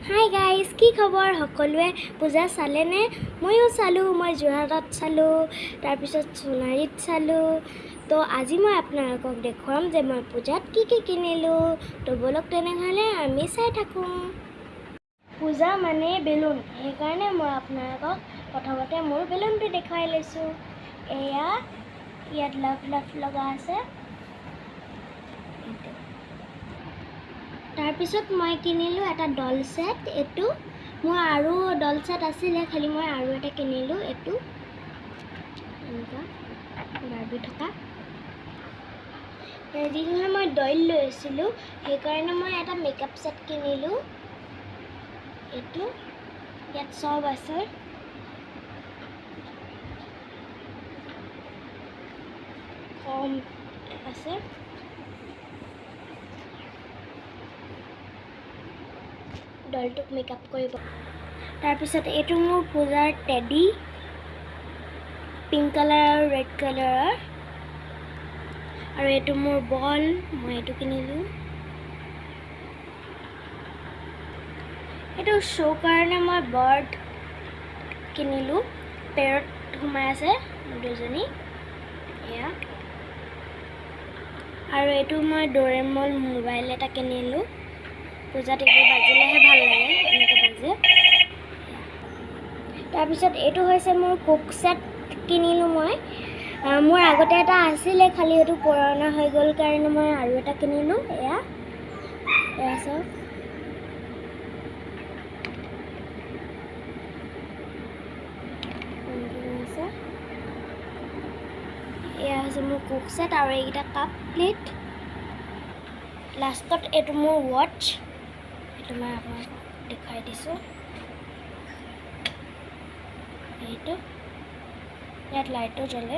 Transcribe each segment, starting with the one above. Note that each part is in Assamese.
হাই গাইজ, কি খবৰ সকলোৱে? পূজা চালেনে? ময়ো চালোঁ। মই যোৰহাটত চালোঁ, তাৰপিছত সোণাৰীত চালোঁ। তো আজি মই আপোনালোকক দেখুৱাম যে মই পূজাত কি কি কিনিলোঁ। তো ব'লক তেনেহ'লে আমি চাই থাকোঁ। পূজা মানে বেলুন, সেইকাৰণে মই আপোনালোকক প্ৰথমতে মোৰ বেলুনটো দেখুৱাই লৈছোঁ। এয়া ইয়াত লাভ লাভ লগা আছে এইটো। তাৰপিছত মই কিনিলোঁ এটা ডল ছেট। এইটো মোৰ আৰু ডল ছেট আছিলে, খালি মই আৰু এটা কিনিলোঁ। এইটো এনেকুৱা বাৰ্বি থকা। যিদিনা মই ডল লৈছিলোঁ, সেইকাৰণে মই এটা মেকআপ ছেট কিনিলোঁ। এইটো ইয়াত চব আছে। কম আছে। ডলটোক মেকআপ কৰিব। তাৰপিছত এইটো মোৰ পূজাৰ টেডি, পিংক কালাৰ আৰু ৰেড কালাৰৰ। আৰু এইটো মোৰ বল, মই এইটো কিনিলোঁ। এইটো শ্ব' কাৰণে মই বাৰ্ড কিনিলোঁ। পেৰট সোমাই আছে দুজনী। এয়া। আৰু এইটো মই ডৰেমন মোবাইল এটা কিনিলোঁ। পূজাত এইবোৰ বাজিলেহে ভাল লাগে, এনেকৈ বাজে। তাৰপিছত এইটো হৈছে মোৰ কুক ছেট কিনিলোঁ মই। মোৰ আগতে এটা আছিলে, খালি সেইটো পুৰণা হৈ গ'ল কাৰণে মই আৰু এটা কিনিলোঁ। এয়া এয়া চাওক। আছে। এয়া হৈছে মোৰ কুক ছেট আৰু এইকেইটা কাপ প্লেট। লাষ্টত এইটো মোৰ ৱাটচ, এইটো মই আপোনালোকক দেখুৱাই দিছোঁ। এইটো ইয়াত লাইটো জ্বলে,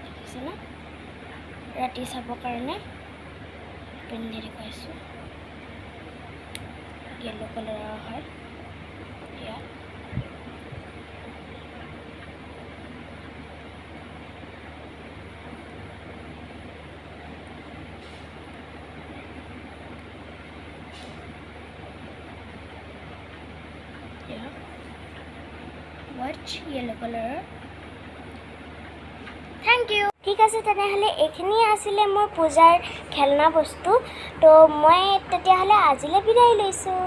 দেখিছে ন? ৰাতি চাবৰ কাৰণে পিন্ধি দেখুৱাইছোঁ। য়েল্ল' কালাৰৰ হয়। এয়া ৱাটচ য়েল্ল' কালাৰৰ। Thank U. ঠিক আছে, তেনেহ'লে এইখিনিয়ে আছিলে মোৰ পূজাৰ খেলনা বস্তু। তো মই তেতিয়াহ'লে আজিলৈ বিদায় লৈছোঁ।